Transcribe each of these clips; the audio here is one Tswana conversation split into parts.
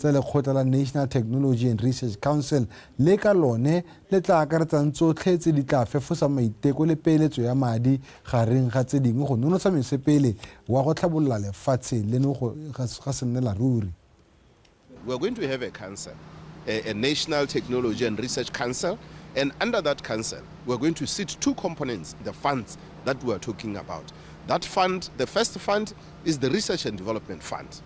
tsa lekgotla la National Technology and Research Council le ka lone le tla akaretsang tsotlhe tse di tla fefosang maiteko le peeletso ya madi gareng ga tse dingwe go nonotsha mesepele wa go tlhabolola lefatshe leno ga sennela ruri. We are going to have a council, a National Technology and Research Council, and under that council, we are going to sit two components, the funds that we are talking about. That fund, the first fund is the Research and Development Fund.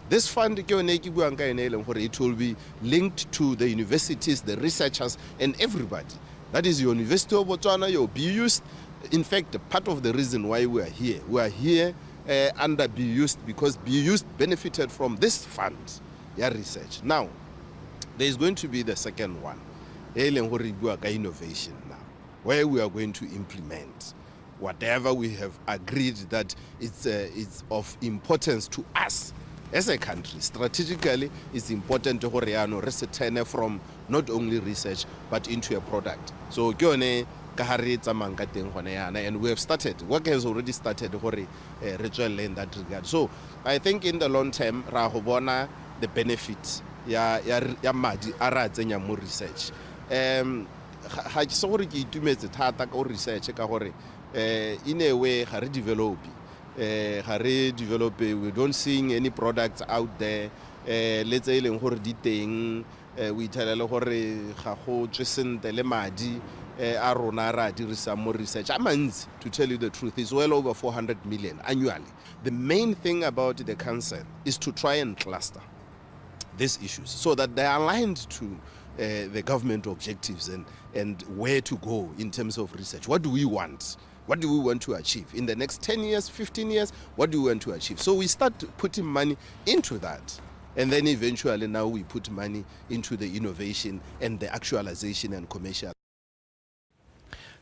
This fund, ke yone e ke buang ka yone e leng gore it will be linked to the universities, the researchers, and everybody. That is your University of Botswana, your BUST. In fact, part of the reason why we are here under BUST because BUST benefited from this fund, ya research. Now, there is going to be the second one, e leng gore e bua ka innovation now, where we are going to implement whatever we have agreed that it's of importance to us as a country. Strategically, it's important gore yaanong re se turn from not only research but into a product. So ke yone ka ga re tsamayang ka teng gone yana, and we have started, work has already started gore re tswelele in that regard. So I think in the long term ra go bona the benefit ya madi a re a tsenyang mo research. Ga ke se gore ke itumetse thata ka research ka gore in a way ga re develop, ga re develop, we don't seeing any products out there. Le tse e leng gore di teng, o ithelele gore ga go tswe sentle le madi a rona re a dirisang mo research a mantsi. To tell you the truth, is well over 400 million annually. The main thing about the council is to try and cluster these issues so that they are aligned to the government objectives and where to go in terms of research. What do we want? What do we want to achieve in the next 10 years, 15 years? What do we want to achieve? So we start putting money into that. And then eventually now we put money into the innovation and the actualization and commercial.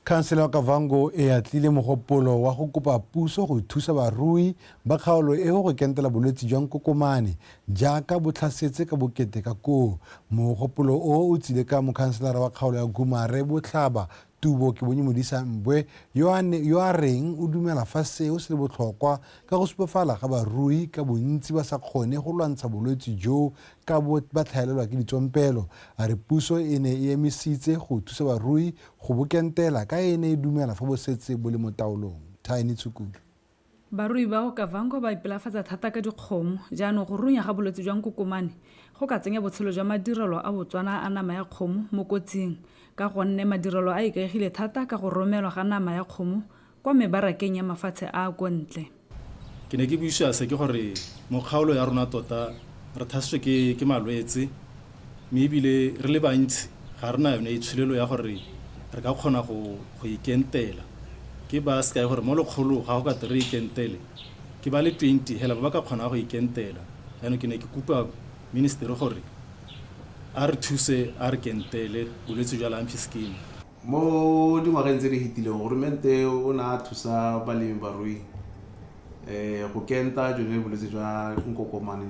Khansele wa Kavango e atlile mogopolo wa go kopa puso go thusa barui ba kgaolo eo go kentela bolwetse jwa nkokomane jaaka bo tlhasetse ka bokete ka koo. Mogopolo o o tsile ka mokhanselara wa kgaolo ya Gumare Botlhaba, Tubo ke bonye Modisa Mbwe, yo a reng o dumela fa seo se le botlhokwa ka go supafala ga barui ka bontsi ba sa kgone go lwantsha bolwetse joo ka ba tlhaelelwa ke ditsompelo. A re puso e ne e emisitse go thusa barui go bo kentela ka e ne e dumela fa bo setse bo le mo taolong. Tiny Tshukudu. Barui ba Okavango ba ipelafatsa thata ka dikgomo, jaanong go runya ga bolwetse jwa nkokomane go ka tsenya botshelo jwa madirelo a Botswana a nama ya kgomo mo kotsing, ka gonne madirelo a ikaegile thata ka go romelwa ga nama ya kgomo kwa mebarakeng ya mafatshe a a ko ntle. Ke ne ke buisiwa se ke gore mo kgaolo ya rona tota re thasitswe ke malwetse, mme ebile re le bantsi ga re na yone itsholelo ya gore re ka kgona go ikentela. Ke ba sekai gore mo lekgolo ga go ka te re ikentele, ke ba le 20 hela ba ba ka kgona go ikentela. Jaanong ke ne ke kopa ministry gore a re thuse a re kentele bolwetse jwa lumpy skin. Mo dingwageng tse di fetileng, goromente o ne a thusa balemi barui go kenta jone bolwetse jwa nkokomane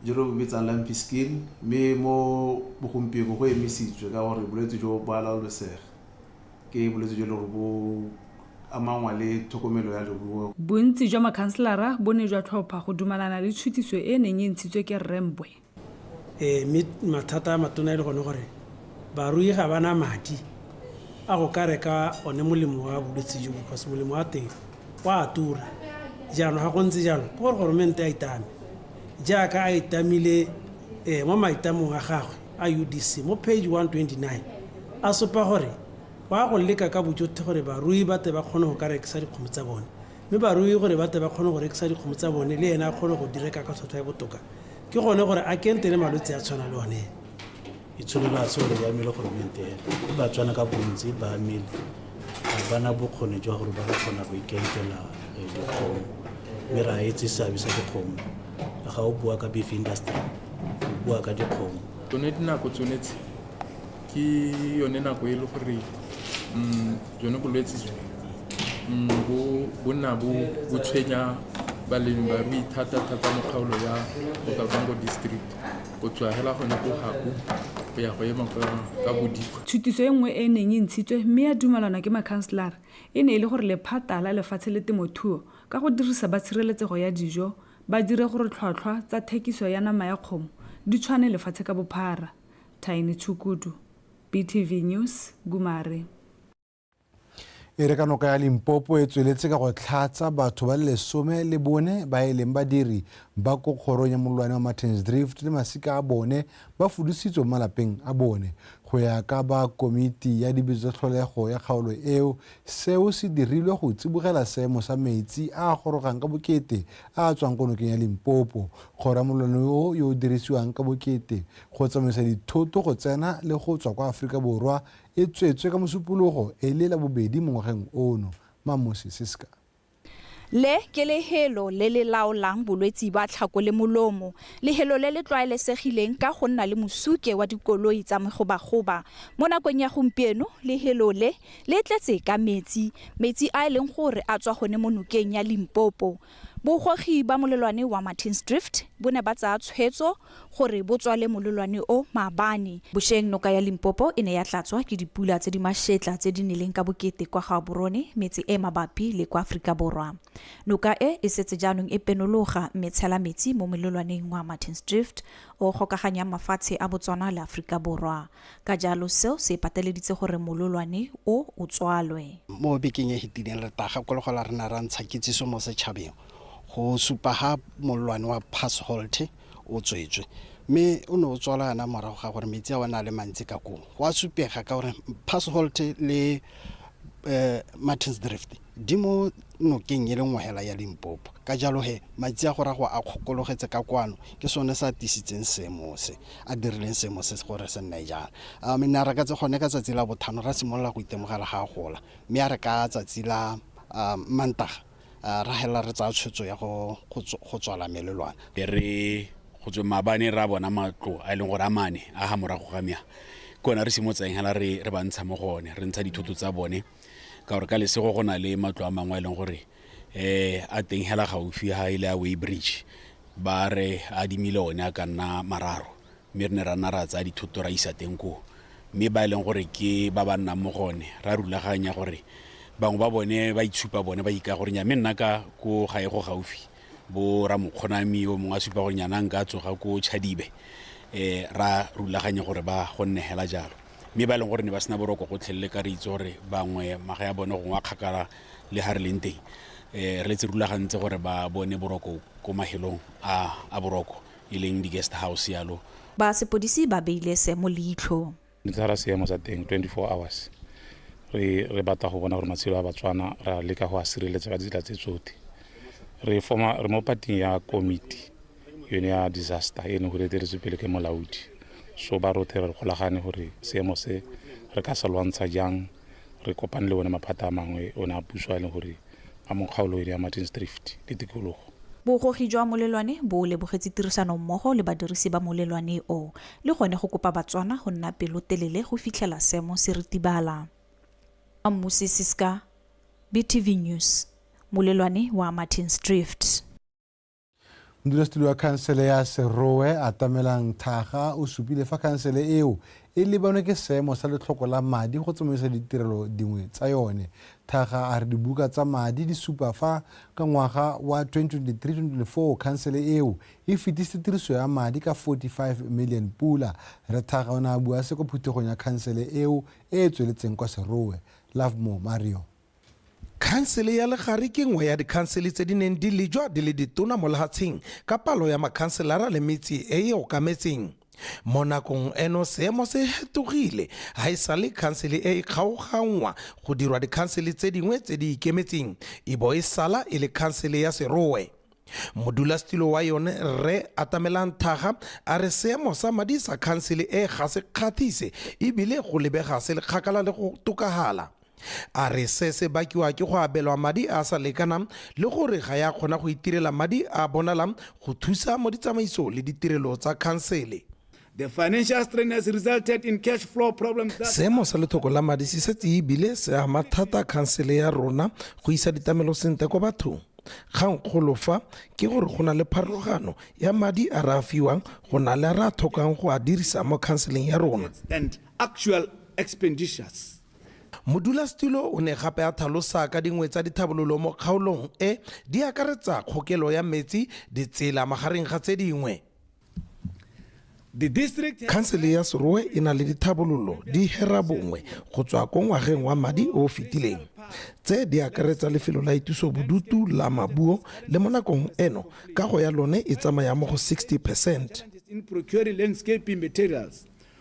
jo re bo bitsang lumpy skin, mme mo bogompieno go emisitswe ka gore bolwetse jo bo a laolesega, ke bolwetse jo e le gore bo amangwa le tlhokomelo ya leruo. Bontsi jwa makhanselara bo ne jwa tlhopha go dumalana le tshutiso e e neng e ntshitswe ke Rre Mbwe. Mme mathata a matona e le gone gore barui ga ba na madi a go ka reka one molemo wa bolwetse jo, because molemo wa teng wa a tura. Jaanong ga go ntse jalo, ke gore goromente a itame jaaka a itamile mo maitamong a gagwe a UDC mo page 129, a supa gore wa go leka ka bojotlhe gore barui ba tle ba kgone go ka rekisa dikgomo tsa bone, mme barui gore ba tle ba kgone go rekisa dikgomo tsa bone le ene a kgone go di reka ka tlhwatlhwa ya botoka, ke gone gore a kentele malwetse a tshwana le one. Itsholelo a se gore e amile goromente hela, e Batswana ka bontsi ba amile, ga bana bokgoni jwa gore ba ka kgona go ikentela dikgomo, mme re a itse seabe sa dikgomo. Ga o bua ka beef industry, o bua ka dikgomo. Tsone dinako tsone tse ke yone nako e le gore jone bolwetse jo bo nna bo tshwenya balemi barui thata thata mo kgaolo ya Okavango District, go tswa hela gone ko Gaku go ya go ema ka Bodikwa. Tshutiso e nngwe e e neng e ntshitswe mme ya dumalana ke makhanselara e ne e le gore lephata la lefatshe le temothuo ka go dirisa ba tshireletsego ya dijo ba dire gore tlhwatlhwa tsa thekiso ya nama ya kgomo di tshwane lefatshe ka bophara. Tiny Tshukudu, BTV News, Gumare. E re ka noka ya Limpopo e tsweletse ka go tlhatsa batho ba le 14 ba e leng badiri ba ko kgorong ya mololwane wa Martins Drift le masika a bone ba fudusitswe mo malapeng a bone. Go ya ka ba komiti ya dibetso tsa tlholego ya kgaolo eo, seo se dirilwe go tsibogela seemo sa metsi a a gorogang ka bokete a a tswang ko nokeng ya Limpopo. Kgoro ya mololwane o yo o dirisiwang ka bokete go tsamaisa dithoto go tsena le go tswa kwa Aforika Borwa e tswetswe ka Mosupologo e le la bobedi mo ngwageng ono. Mamosi Siska. Le ke lehelo le le laolang bolwetsi ba tlhako le molomo, lehelo le le tlwaelesegileng ka go nna le mosuke wa dikoloi tsa megobagoba. Mo nakong ya gompieno, lehelo le le tletse ka metsi, metsi a e leng gore a tswa gone mo nokeng ya Limpopo. Bogogi ba molelwane wa Martins Drift bo ne ba tsaya tshwetso gore bo tswale molelwane o maabane. Bosheng noka ya Limpopo e ne ya tlatswa ke dipula tse di mashetla tse di neleng ka bokete kwa Gaborone, metse e mabapi le kwa Aforika Borwa. Noka e e setse jaanong e penologa mme tshela metsi mo molelwaneng wa Martins Drift o gokaganyang mafatshe a Botswana le Aforika Borwa. Ka jalo seo se pateleditse gore mololwane o o tswalwe. Mo bekeng e fetileng re tla gakologelwa re ne ra ntsha kitsiso mo setšhabeng go supa ga mololwane wa Pass Holt o tswetswe mme o ne o tswalwa yana morago ga gore metsi a one a le mantsi ka koo. Go a supega ka gore Pass Holt le Martins Drift di mo nokeng e le nngwe hela ya Limpopo. Ka jalo he, metsi a go raya gore a kgokologetse ka kwano, ke sone se a tisitseng seemo se, a dirileng seemo se gore se nne jana. Ne a re ka gone ka tsatsi la bothano ra simolola go itemogela ga a gola, mme a re ka tsatsi la Mantaga ra helela re tsaya tshwetso ya go tswala melelwane. E re go tswe maabane ra bona matlo a e leng gore a mane a ga morago ga mea, ke one re simotseng hela re ba ntsha mo go one, re ntsha dithoto tsa bone, ka gore ka lesego go na le matlo a mangwe a e leng gore a teng hela gaufi ha e le a Weigh Bridge, ba re adimile one a ka nna mararo, mme re ne ra nna ra tsaya dithoto ra isa teng koo. Mme ba e leng gore ke ba ba nnang mo go one, ra rulaganya gore bangwe ba bone ba itshupa bone ba ikaya gore nya mme nna ka ko gae go gaufi, bo Ramokgonami yo mongwe a supa gore nyana nka tsoga ko Chadibe, ra rulaganya gore ba go nne hela jalo. Mme ba e leng gore ne ba sena boroko gotlhelele, ka re itse gore bangwe magae a bone gongwe a kgakala le ga re leng teng, re letse rulagantse gore ba bone boroko ko mahelong a boroko, e leng di-guest house yalo. Ba sepodisi ba beile seemo leitlho. Re tshwara seemo sa teng 24 hours. Re re batla go bona gore matshelo a Batswana ra leka go a sireletsa ka ditsela tse tsotlhe. Re forma re mo pating ya komiti yone ya disaster e leng gore e eteletswe pele ke molaodi. So ba rothe re golagane gore seemo se re ka se lwantsha jang, re kopane le bone maphata a mangwe one a puso a e leng gore a mo kgaolo eno ya Martins Drift le tikologo. Bogogi jwa molelwane bo lebogetse tirisanommogo le badirisi ba molelwane o, le gone go kopa Batswana go nna pelotelele go fitlhela seemo se ritibala. Mmusi Siska, BTV News, molelwane wa Martins Drift. Modulasetulo wa khansele ya Serowe Atamelang Thaga o supile fa khansele eo e lebanwe ke seemo sa letlhoko la madi go tsamaisa ditirelo dingwe tsa yone. Thaga a re dibuka tsa madi di supa fa ka ngwaga wa 2023-2024 khansele eo e fetisitse tiriso ya madi ka 45 million pula. Rre Thaga o ne a bua se kwa phuthegong ya khansele eo e e tsweletseng kwa Serowe. Lovemore Mario. Khansele ya Legare ke nngwe ya dikhansele tse di neng di lejwa di le ditona mo lehatsheng ka palo ya makhanselara le metse e e okametseng. Mo nakong eno seemo se hetogile ha e sale khansele e e kgaoganngwa go dirwa dikhansele tse dingwe tse di ikemetseng e bo e sala e le khansele ya Serowe. Modulasetilo wa yone Rre Atamelang Thaga a re seemo sa madi sa khansele e ga se kgathise ebile go lebega se le kgakala le go tokahala. A re se se bakiwa ke go abelwa madi a a sa lekanang le gore ga ya kgona go itirela madi a bonalang go thusa mo ditsamaiso le ditirelo tsa khansele. The financial strain has resulted in cash flow problems that Seemo sa lethoko la madi se setse ebile se ama thata khansele ya rona go isa ditlamelo sentle kwa bathong. Kgang kgolo fa ke gore go na le pharologano ya madi a re a fiwang go na le a re a tlhokang go a dirisa mo khanseleng ya rona. and actual expenditures. Modulasetulo o ne gape a tlhalosa ka dingwe tsa dithabololo mo kgaolong e di akaretsa kgokelo ya metsi, ditsela magareng ga tse dingwe. Khansele ya Serowe e na le dithabololo di hera bongwe go tswa ko ngwageng wa madi o o fetileng. Tse di akaretsa lefelo la ituso bodutu la Mabuo le mo nakong eno kago ya lone e tsamaya mo go 60 percent.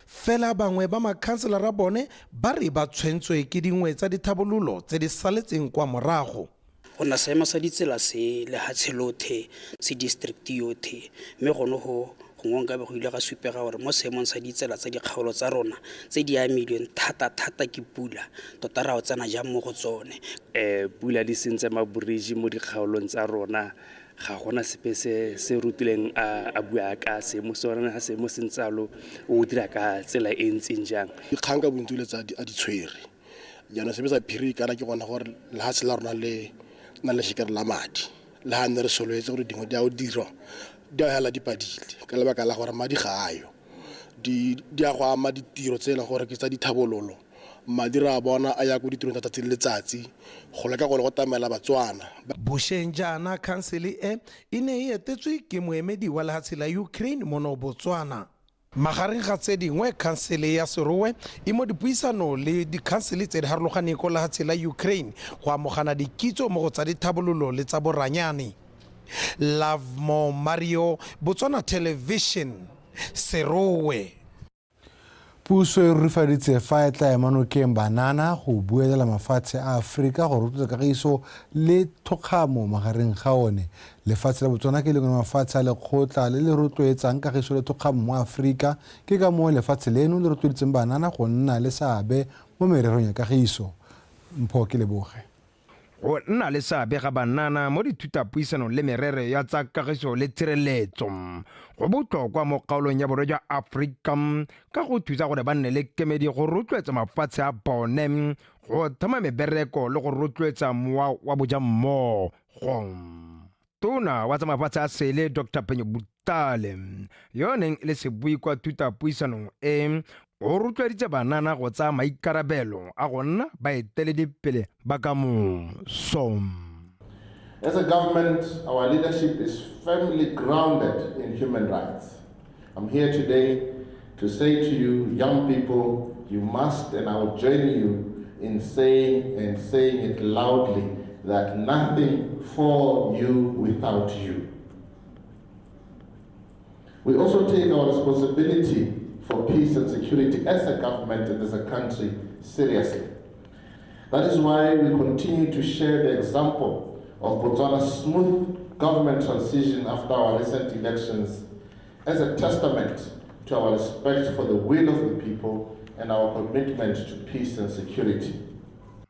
Fela bangwe ba makhanselara bone ba re ba tshwentswe ke dingwe tsa dithabololo tse di saletseng kwa morago. Go na seemo sa ditsela se lehatshe lothe, se district yothe, mme gone go gongwe nkabe go ile ga supega gore mo seemong sa ditsela tsa dikgaolo tsa rona tse di amilweng thata-thata ke pula, tota ra o tsena jang mo go tsone. Pula di sentse maboriji mo dikgaolong tsa rona, ga gona sepe se se rutileng a bua ka seemo se ona seemo se ntse alo o dira ka tsela e ntseng jang. Dikgang ka bontsi le tsa a di tshwere jaanong sebe sa phiri kana ke gona gore lehatshe la rona le na le shekere la madi le ga nne re solowetse gore dingwe di a o dirwa di a hela di padile ka lebaka la gore madi ga ayo di a go ama ditiro tse e leng gore ke tsa dithabololo madi re a bona a ya ko ditirong tsa tsatsi le letsatsi go leka go le go tamela Batswana. Bosheng jaana khansele e e ne e etetswe ke moemedi wa lehatshe la Ukraine mono Botswana. Magareng ga tse dingwe, khansele ya Serowe e mo dipuisano le dikhansele tse di harologaneng ko lehatshe la Ukraine go amogana dikitso mo go tsa dithabololo le tsa boranyane. Lovemore Mario, Botswana Television, Serowe. Puso e rurifaditse fa e tla ema nokeng banana go buelela mafatshe a Aforika go rotloetsa kagiso le thokgamo magareng ga one. Lefatshe la Botswana ke lengwe la mafatshe a lekgotla le le rotloetsang kagiso le thokgamo mo Aforika. Ke ka moo lefatshe leno le rotloeditseng banana go nna le seabe mo mererong ya kagiso. Mpho ke leboge. Go nna le seabe ga banana mo dithutapuisanong le merero ya tsa kagiso le tshireletso go botlhokwa mo kgaolong ya borwa jwa Aforika ka go thusa gore ba nne le kemedi go rotloetsa mafatshe a bone go thoma mebereko le go rotloetsa mowa wa bojammogo. Tona wa tsa mafatshe a sele Dr Phenyo Butale yo o neng e le sebui kwa thutapuisanong e o rotloeditse banana go tsaya maikarabelo a go nna baeteledipele ba ka moso. As a government, our leadership is firmly grounded in human rights. I'm here today to say to you, young people, you must, and I will join you in saying and saying it loudly, that nothing for you without you. We also take our responsibility for peace and security as a government and as a country seriously. That is why we continue to share the example of Botswana's smooth government transition after our recent elections as a testament to our respect for the will of the people and our commitment to peace and security.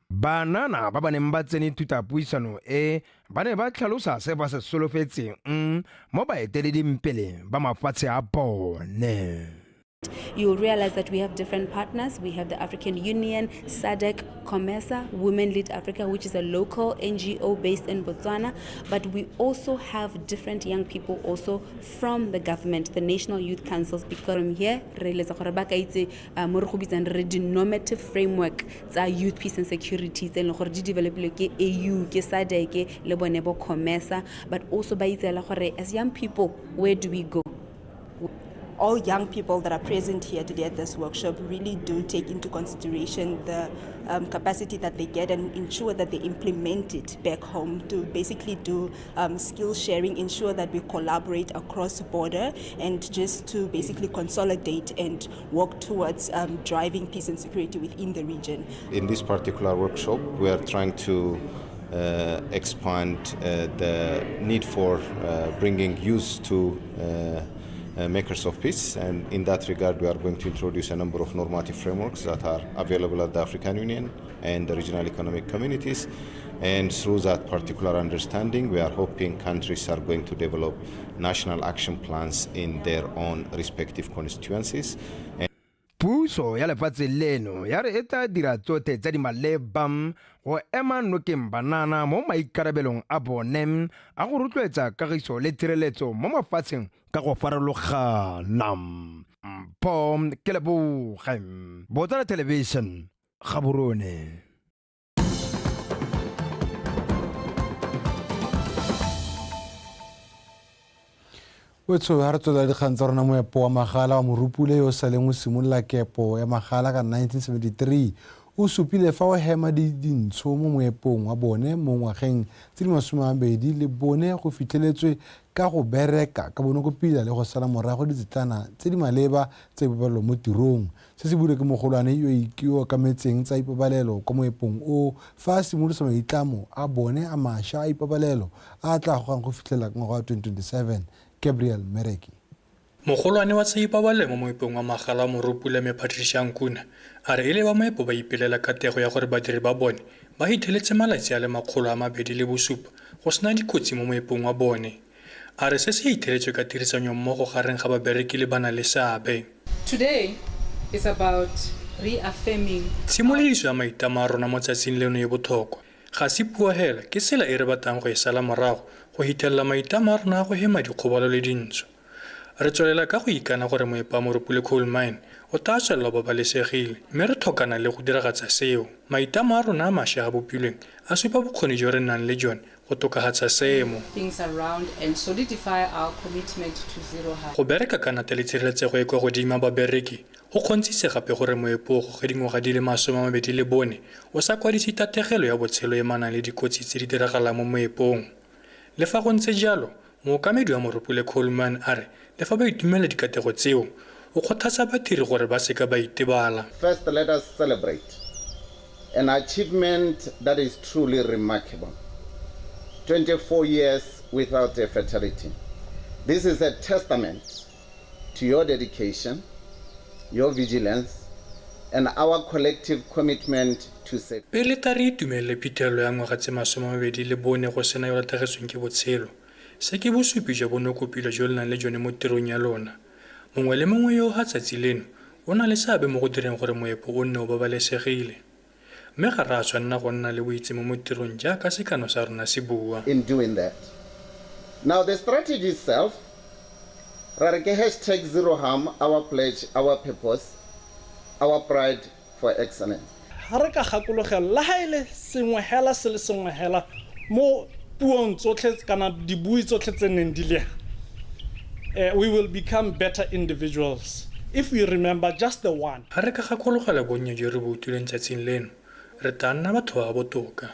Banana ba ba neng ba tsene thutapuisano e ba ne ba tlhalosa se ba se solofetseng mo baeteleding pele ba mafatshe a bone. You'll realize that we have different partners. We have the African Union, SADC, COMESA, Women Lead Africa, which is a local NGO based in Botswana. But we also have different young people also from the government, the National Youth Councils, because from here, re eletsa gore ba ka itse mo re go bitsang re di normative framework tsa youth peace and security tse e leng gore di developilwe ke AU, ke SADC, le bone bo COMESA, but also ba itseela gore as young people, where do we go? All young people that are present here today at this workshop really do take into consideration the capacity that they get and ensure that they implement it back home to basically do skill sharing, ensure that we collaborate across border, and just to basically consolidate and work towards driving peace and security within the region. In this particular workshop, we are trying to expand the need for bringing youth to makers of peace, and in that regard we are going to introduce a number of normative frameworks that are available at the African Union and the regional economic communities, and through that particular understanding we are hoping countries are going to develop national action plans in their own respective constituencies. Puso ya lefatshe leno ya re e tla dira tsotlhe tse di maleba go ema nokeng banana mo maikarabelong a bone a go rotloetsa kagiso le tshireletso mo mafatsheng ka go farologana. Mpho ke leboge, Botswana Television, Gaborone. Wetsho, ga re tswelela dikgang tsa rona, moepo wa magala wa Morupule yo o saleng o simolola kepo ya magala ka 1973 o supile fa o hema dintsho mo moepong wa bone mo ngwageng tse di 24 go fitlheletswe ka go bereka ka bonokopila le go sala morago ditsetlana tse di maleba tsa ipabalelo mo tirong. Se se builwe ke mogolwane yo o okametseng tsa ipabalelo kwa moepong o fa a simolodisa maitlamo a bone a mašwa a ipabalelo a a tla gogang go fitlhelela ka ngwaga wa 2027. Gabriel Mereki. Mogolwane wa tsa ipabalelo mo moepong wa magala wa Morupule Mme Patricia Nkuna a re e le ba moepo ba ipelela katego ya gore badiri ba bone ba hitheletse malatsi a le 207 go sena dikotsi mo moepong wa bone. A re se se itheletswe ka tirisanyommogo gareng ga babereki le ba na le seabe. Today is about reaffirming. Tshimolediso ya maitlamo a rona mo tsatsing leno e botlhokwa. Ga se puo hela, ke tsela e re batlang go e sala morago go hithelela maitlamo a rona a go hema dikgobalo le dintsho. Re tswelela ka go ikana gore moepo wa Morupule Coal Mine o tlaa tswelela o babalesegile, mme re tlhokana le go diragatsa seo. Maitlamo a rona a mašwa a bopilweng a supa bokgoni jo re nang le jone go tokagatsa seemo. Things around and solidify our commitment to zero harm. Go bereka ka nata le tshireletsego e kwa godimo ya babereki go kgontshitse gape gore moepo o goge dingwaga di le 24 o sa kwadise tategelo ya botshelo e manang le dikotsi tse di diragalang mo moepong. Le fa go ntse jalo, mookamedi wa Morupule Coal Mine a re le fa ba itumelela dikatego tseo, o kgothatsa badiri gore ba seka ba itebala. First, let us celebrate an achievement that is truly remarkable. 24 years without a fatality. This is a testament to your dedication, your vigilance, and our collective commitment to safety. Pele ta re itumelele phitlhelelo ya ngwaga tse 24 go sena yo latlhegetsweng ke botshelo, se ke bosupi jwa bonokopila jo le nang le jone mo tirong ya lona. Mongwe le mongwe yo o ga tsatsi leno o na le seabe mo go direng gore moepo o nne o babalesegile. Mme ga re a tshwanela go nna le boitsemo mo tirong jaaka sekano sa rona se bua. In doing that. Now the strategy itself, ra re ke hashtag zero harm, our pledge, our purpose, our pride for excellence. Ga re ka gakologela le ga e le sengwe hela se le sengwe hela mo puong tsotlhe kana dibui tsotlhe tse neng di le, we will become better individuals if we remember just the one. Ga re ka gakologela bonnye jo re bo utlwileng tsatsing leno, re tla nna batho ba ba botoka.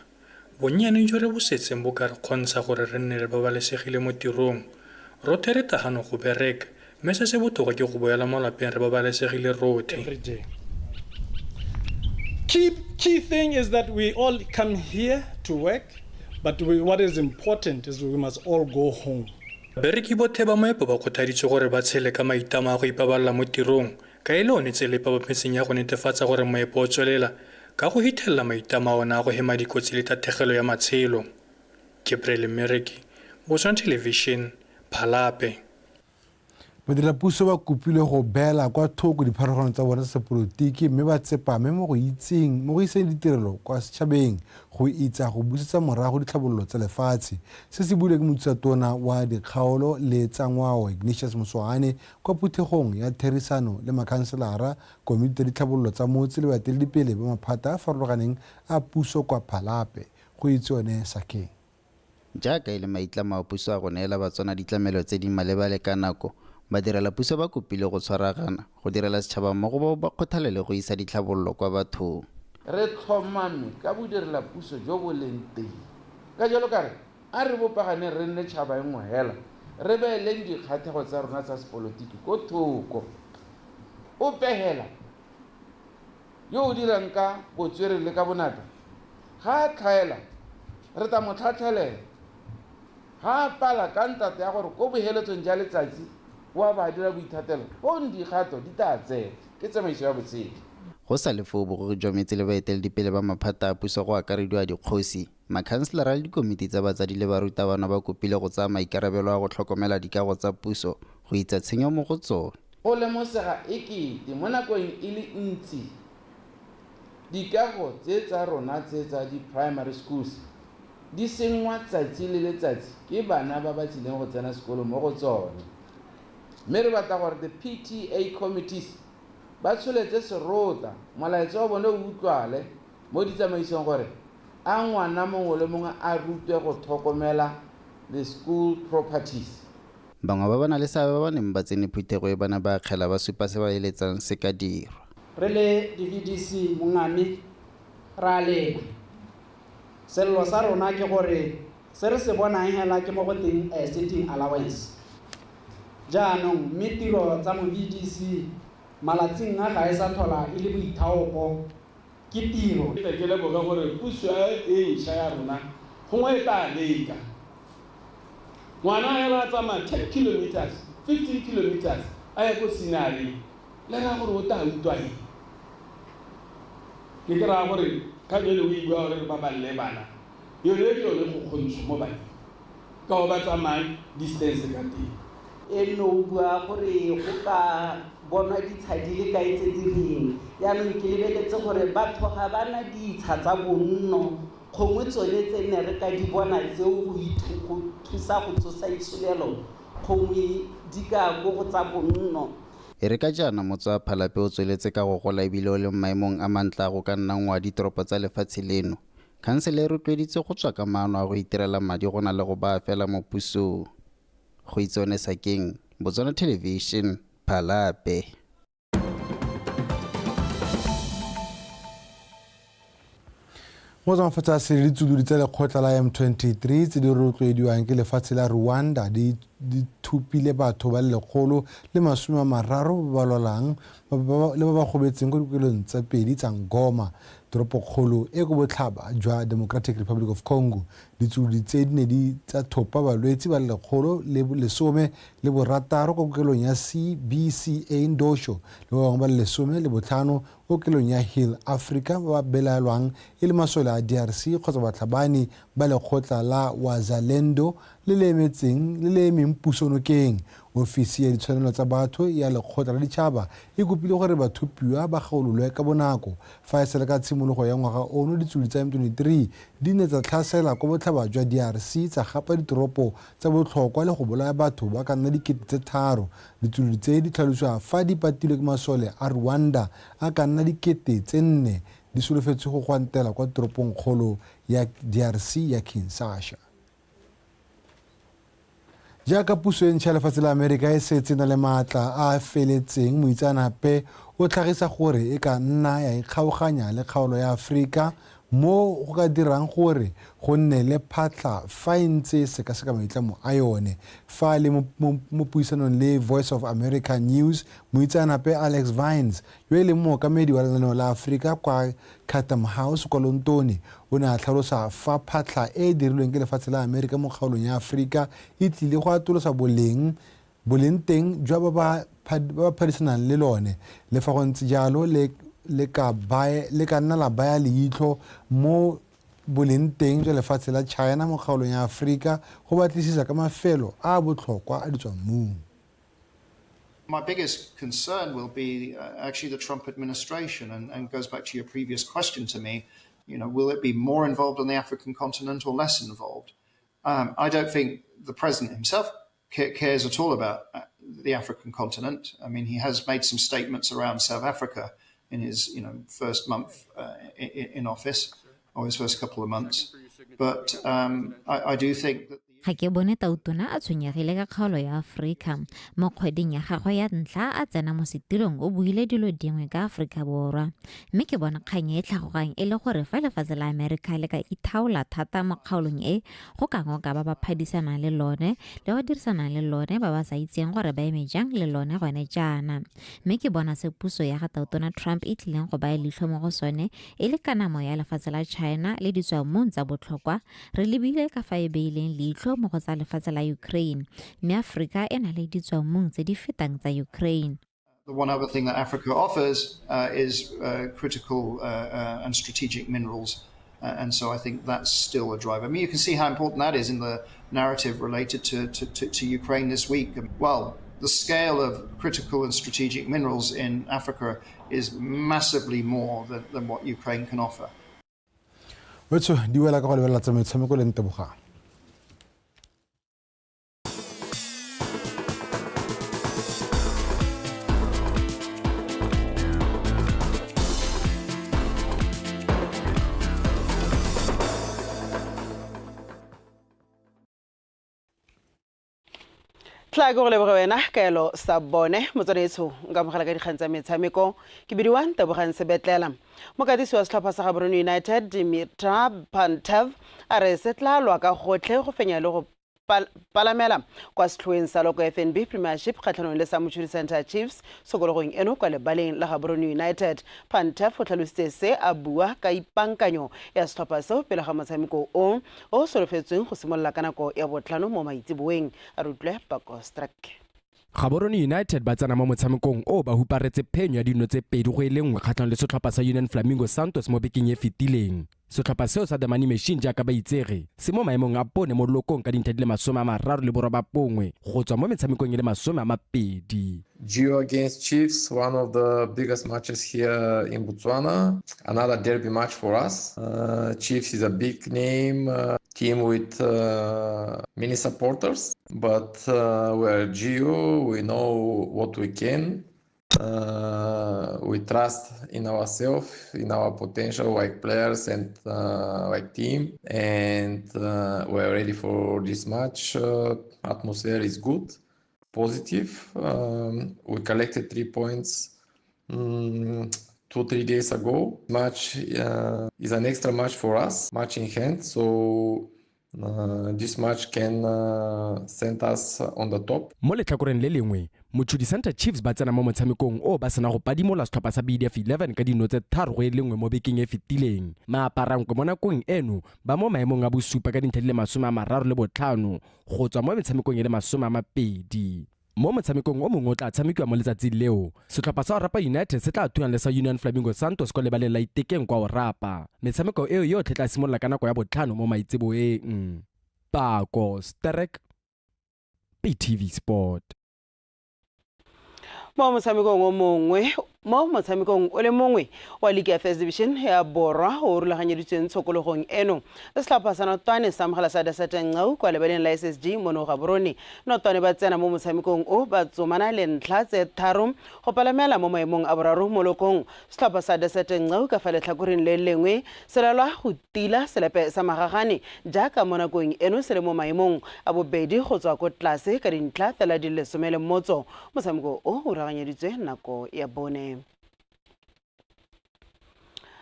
Bonnyane jo re bo setseng bo ka re kgontsha gore re nne re babalesegile mo tirong. Rothe re tagano go bereka, mme se se botoka ke go boela mo lapeng re babalesegile rothe. Every day. Key thing is that we all come here to work, but what is important is we must all go home. Babereki bothe ba moepo ba kgothaditswe gore ba tshele ka maitlamo a go ipabalela mo tirong, ka e le one tsela e pabapetseng ya go netefatsa gore moepo o tswelela ka go hithelela maitlamo a ona a go hema dikotsi le tathegelo ya matshelo. Gabriel Mmereki, Botswana Television, Phalape. Badirapuso ba kopilwe go beela kwa thoko dipharologano tsa bona tsa sepolotiki mme ba tsepame mo go itseng mo go iseng ditirelo kwa setšhabeng go itsa go busetsa morago ditlhabololo tsa lefatshe. Se se builwe ke mothusatona wa dikgaolo le tsa ngwao Ignatius Moswaane kwa phuthegong ya therisano le makhanselara, komiti tsa ditlhabololo tsa motse le baeteledipele ba maphata a farologaneng a puso kwa Phalape. Go itse one Sakeng. Jaaka e le maitlamo a puso a go neela Batswana ditlamelo tse di maleba le ka nako, badirelapuso ba kopilwe go tshwaragana, go direla setšhaba mmogo ba bo ba kgothalele go isa ditlhabololo kwa bathong. Re tlhomame ka bodirelapuso jo bo leng teng. Ka jalo ka re, a re bopaganeng re nne tšhaba e nngwe hela, re beeleng dikgathego tsa rona tsa sepolotiki ko thoko. Ope hela yo o dirang ka botswerere le ka bonatla, ga a tlhaela, re tla mo tlhatlhelela. Ga a pala ka ntata ya gore ko boheletsong ja letsatsi o a ba a dira boithatelo, fong dikgato di tla tsewa ke tsamaiso ya botshelo. Go sa le foo, bogogi jwa metse le baeteledipele ba maphata a puso go akarediwa dikgosi, makhanselara le dikomiti tsa batsadi le barutabana ba kopile go tsaya maikarabelo a go tlhokomela dikago tsa puso go itsa tshenyo mo go tsone. Go lemosega e kete mo nakong e le ntsi dikago tse tsa rona tse tsa di-primary schools di senngwa tsatsi le letsatsi ke bana ba ba tsileng go tsena sekolo mo go tsone. Mme re batla gore the PTA committees ba tsholetse serota, molaetsa wa bone o utlwale mo ditsamaisong gore a ngwana mongwe le mongwe a rutwe go tlhokomela the school properties. Bangwe ba ba na le seabe ba ba neng ba tsene phuthego e ba ne ba akgela ba supa se ba eletsang se ka dirwa. Re le di-VDC Mongame re a lela. Sello sa rona ke gore se re se bonang hela ke mo go teng sitting allowance. Jaanong mme tiro tsa mo VDC malatsing a ga e sa tlhola e le boithaopo, ke tiro. Ke ke leboge gore puso e ntšha ya rona gongwe e tla leka. Ngwana hela a tsamaya 10 kilometers, 15 kilometers a ya ko scenery, le raya gore o tla utlwa eng? Ke ke raya gore kgang ele o e bua gore re babalele bana, yone ke yone go kgontsho mo baneng ka go ba tsamayang distance ka teng. Eno o bua gore go ka bonwa ditsha di le kae tse di reng. Jaanong ke lebeletse gore batho ga ba na ditsha tsa bonno, gongwe tsone tse ne re ka di bona tseo go thusa go tsosa itsholelo, gongwe di ka ko go tsa bonno. E re ka jaana motse wa Palapye o tsweletse ka go gola ebile o le mo maemong a mantle a go ka nna nngwe wa ditoropo tsa lefatshe leno, khansele e rotloeditswe go tswa ka maano a go itirela madi go na le go baya fela mo pusong. Go itse Sakeng, Botswana Television, Palapye. Mo tsa mafatshe a sele ditsulodi tsa lekgotla la M23 tse di rotloediwang ke lefatshe la Rwanda di thupile batho ba le 130 ba ba lwalang le ba ba gobetseng ko dikokelong tsa pedi tsa Ngoma, toropokgolo e ko botlhaba jwa Democratic Republic of Congo. Ditsulodi tse di ne di tsa thopa balwetse ba le 116 ko kokelong ya CBCA Ndosho le ba bangwe ba le 15 kokelong ya Hill Africa ba ba belaelwang e le masole a DRC kgotsa batlhabani ba lekgotla la Wazalendo le le emetseng le le emeng puso nokeng. Ofisi ya ditshwanelo tsa batho ya lekgotla la ditšhaba e kopile gore bathopiwa ba gaololwe ka bonako. Fa e sale ka tshimologo ya ngwaga ono, ditsulodi tsa M23 di ne tsa tlhasela kwa botlhaba jwa DRC, tsa gapa ditoropo tsa botlhokwa le go bolaya batho ba ka nna 3,000. Ditsulodi tse di tlhalosiwa fa di patilwe ke masole a Rwanda a ka nna 4,000, di solofetswe go gwantela kwa toropong kgolo ya DRC ya Kinshasa. Jaaka puso e ntšha lefatshe la Amerika e setse na le maatla a a feletseng, moitseanape o tlhagisa gore e ka nna ya ikgaoganya le kgaolo ya Aforika mo go ka dirang gore go nne le phatlha fa e ntse e sekaseka maitlamo a yone. Fa a le mo puisanong le Voice of America News, moitseanape Alex Vines, yo e leng mookamedi wa lenaneo la Aforika kwa Chatham House kwa Lontone, o ne a tlhalosa fa phatlha e e dirilweng ke lefatshe la Amerika mo kgaolong ya Aforika e tlile go atolosa boleng teng jwa ba ba phadisanang le lone. Le fa go ntse jalo, le ka nna la baya leitlho mo boleng teng jwa lefatshe la China mo kgaolong ya Aforika go batlisisa ka mafelo a a botlhokwa a ditswammung. My biggest concern will be actually the Trump administration, and goes back to your previous question to me, you know, will it be more involved on the African continent or less involved? I don't think the president himself cares at all about the African continent. I mean, he has made some statements around South Africa in his, you know, first month in office, or his first couple of months. But I do think that Ga ke bone tautona a tshwenyegile ka kgaolo ya Aforika. Mo kgweding ya gagwe ya ntlha a tsena mo setilong o buile dilo dingwe ka Aforika Borwa. Mme ke bona kgang e tlhagogang e le gore fa lefatshe la Amerika le ka ithaola thata mo kgaolong e, go ka ngoka ba ba phadisanang le lone le ba dirisanang le lone ba ba sa itseng gore ba eme jang le lone gone jaana. Mme ke bona se puso ya ga tautona Trump e tlileng go baya leitlho mo go sone e le kanamo ya lefatshe la China le ditswammung tsa botlhokwa, re lebile ka fa e beileng leitlho mo go tsa lefatshe la Ukraine, mme Afrika e na le ditswammung tse di fetang tsa Ukraine. The one other thing that Africa offers is critical and strategic minerals, and so I think that's still a driver. I mean, you can see how important that is in the narrative related to Ukraine this week. Well, the scale of critical and strategic minerals in Africa is massively more than what Ukraine can offer. Wetso di wela ka go lebelela tsa metshameko le Ntebogang. Tla ke go leboge wena kaelo sa bone motswanetsho nka mogela ka dikgang tsa metshameko ke bidiwa Ntebogang Sebetlela. Mokatisi wa setlhopha sa Gaborone United Dimitar Pantev a re se tla lwa ka gotlhe go fenya le go palamela kwa setlhoeng sa loko FNB Premiership kgatlhanong le sa Mochudi Center Chiefs tshokologong eno kwa lebaleng la Gaborone United. Pantev o tlhalositse se a bua ka ipankanyo ya setlhopha seo pele ga motshameko o o solofetsweng go simolola ka nako ya botlhano mo maitseboeng. A re utlwe Pako Strek. Gaborone United ba tsena mo motshamekong o ba huparetse phenyo ya dino tse 2 go e le 1 kgatlhanong le setlhopha sa Union Flamingo Santos mo bekeng e fetileng. Setlhopha seo sa The Money Machine jaaka ba itsege, se mo maemong a bone mo lokong ka dintlha di le 39 go tswa mo metshamekong e le 20. Gio against Chiefs, one of the biggest matches here in Botswana. Another derby match for us. Chiefs is a big name, team with many supporters, but we are Gio, we know what we can. We trust in ourselves, in our potential like players and like team, and we are ready for this match. Atmosphere is good, positive. We collected 3 points 2-3 days ago. Match is an extra match for us, match in hand, so this match can send us on the top. Mo letlhakoreng le lengwe, Mochudi Center Chiefs ba tsena mo motshamekong o ba sena go padimola setlhopha sa BDF 11 ka dino tse 3 go e le 1 mo bekeng e fetileng. Maaparanko mo nakong eno ba mo maemong a bosupa ka dintlha di le 35 go tswa mo metshamekong e le 20. Mo motshamekong o mongwe o tla tshamekiwa mo letsatsing leo, setlhopha sa Orapa United se tla thulana le sa Union Flamingo Santos kwa lebaleng la Itekeng kwa Orapa. Metshameko eo yotlhe tla simolola ka nako ya 5 mo maitseboeng. Pako Sterek, BTV Sport. Mo motshamekong o mongwe, mo motshamekong o le mongwe wa League ya First Division ya Borwa o rulaganyeditsweng tshokologong eno, setlhopha sa Notwane sa amogela sa Desert Ncau kwa lebaleng la SSG mono Gaborone. Notwane ba tsena mo motshamekong o ba tsomana le ntlha tse 3 go palamela mo maemong a boraro mo lokong. Setlhopha sa Desert Ncau ka fa letlhakoreng le lengwe se lwelwa go tila selepe sa magagane jaaka mo nakong eno se le mo maemong a bobedi go tswa ko tlase ka dintlha fela di le 18. Motshameko o o rulaganyeditswe nako ya 4.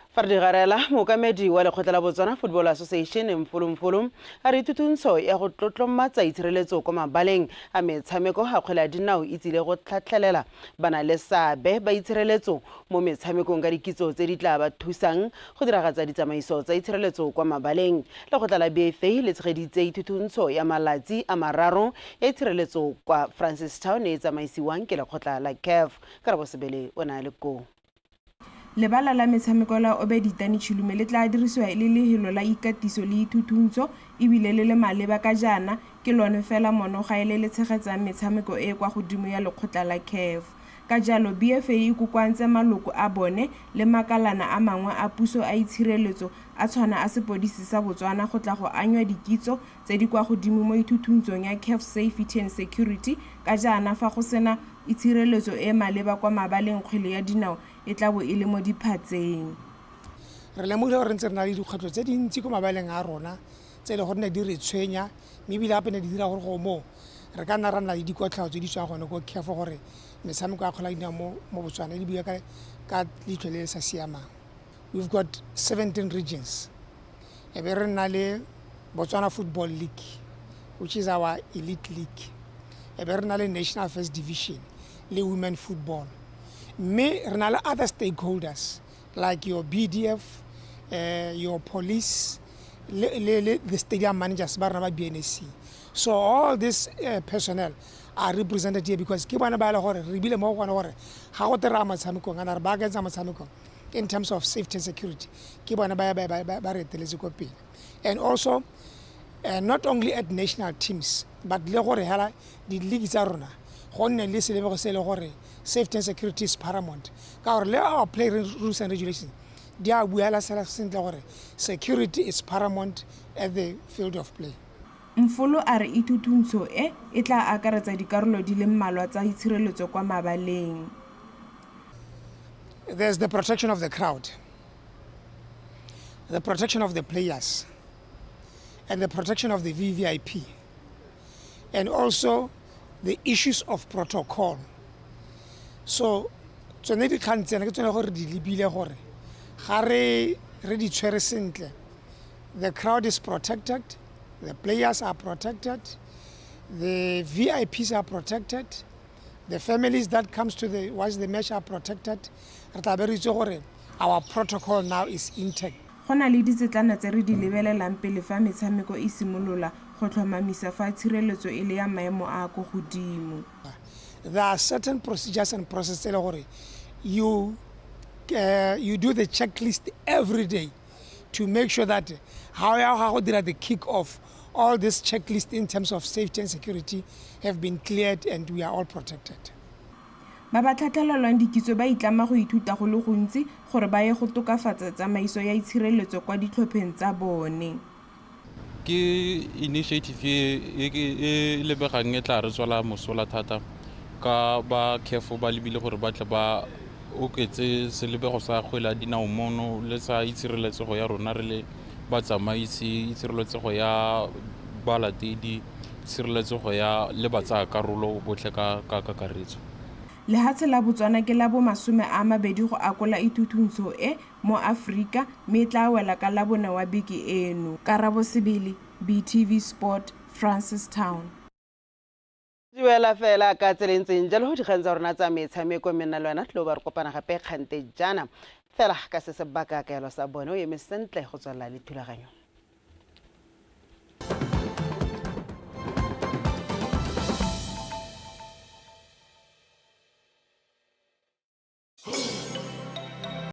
Fa re digarela, mookamedi wa lekgotla la Botswana Football Association Mfolomfolo a re thutuntsho ya go tlotlomatsa itshireletso kwa mabaleng a metshameko a kgwele ya dinao e tsile go tlhatlhelela bana le seabe ba itshireletso mo metshamekong ka dikitso tse di tla ba thusang go diragatsa ditsamaiso tsa itshireletso kwa mabaleng. Lekgotla la BFA le tshegeditse ithutuntsho ya malatsi a 3 ya itshireletso kwa Francistown e tsamaisiwang ke lekgotla la CAF. Karabo Sebele o na le koo. Lebala la metshameko la Obeditani Chilume le tla dirisiwa e le lefelo la ikatiso le ithutuntsho ebile le le maleba ka jaana ke lone fela monogae le le tshegetsang metshameko e e kwa godimo ya lekgotla la CAF. Ka jalo BFA e kokoantse maloko a bone le makalana a mangwe a puso a itshireletso a tshwana a sepodisi sa Botswana go tla go anywa dikitso tse di kwa godimo mo ithuthuntshong ya CAF Safety and Security ka jaana fa go sena itshireletso e maleba kwa mabaleng kgwele ya dinao e tla bo e le mo diphatseng. Re lemogile gore ntse re na le dikgwetlho tse dintsi ko mabaleng a rona tse e le gore ne di re tshwenya, mme ebile gape ne di dira gore go moo re ka nna ra nna le dikotlhao tse di tswang gone ko CAF gore metshameko ya kgwele ya dinao mo Botswana e bua ka leitlho le le sa siamang. We've got 17 regions. E be re nna le Botswana Football League, which is our elite league. E be re na le National First Division le Women Football. Mme re na le other stakeholders like your BDF, your police, le the stadium managers ba rona ba BNSC. So all this personnel are represented here because ke bona ba e le gore re bile mo go gone gore ga go tera motshamekong ana re baakanyetsa motshamekong in terms of safety and security ke bona ba re eteletse ko pele. And also not only at national teams but le gore hela di-league tsa rona go nne le selebego se e le gore safety and security is paramount ka gore le our play rules and regulations di a buela sentle gore security is paramount at the field of play. Mfolo a re ithutuntsho e e tla akaretsa dikarolo di le mmalwa tsa itshireletso kwa mabaleng. There's the protection of the crowd, the protection of the players, and the protection of the VVIP, and also the issues of protocol. So tsone dikgang tsena ke tsone gore di lebile gore ga re re di tshwere sentle, the crowd is protected, the players are protected, the VIPs are protected, the families that comes to the watch the match are protected. Re tla be re itse gore our protocol now is intact. Go na le ditsetlana tse re di lebelelang pele fa metshameko e simolola go tlhomamisa fa tshireletso e le ya maemo a a ko godimo. There are certain procedures and process tse e le gore you, you do the checklist every day to make sure that how ya ga go dira the kick off, all this checklist in terms of safety and security have been cleared and we are all protected. Ba ba tlhatlhelelwang dikitso ba itlama go ithuta go le gontsi gore ba ye go tokafatsa tsamaiso ya itshireletso kwa ditlhopheng tsa bone. Ke initiative e e lebegang e tla re tswela mosola thata ka ba CAF ba lebile gore ba tle ba oketse selebego sa kgwele ya dinao mono le sa itshireletsego ya rona re le batsamaisi, itshireletsego ya balatedi, tshireletsego ya le batsaya karolo botlhe ka kakaretso. Lehatshe la Botswana ke la bo 20 go akola ithuthuntsho e mo Aforika mme e tla wela ka Labone wa beke eno. Karabo Sebele, BTV Sport, Francistown. Di wela fela ka tsela e ntseng jalo dikgang tsa rona tsa metshameko, mme nna le wena tlo ba re kopana gape kgante jaana fela ka se sebaka kaelo sa bone o eme sentle go tswelela le thulaganyo.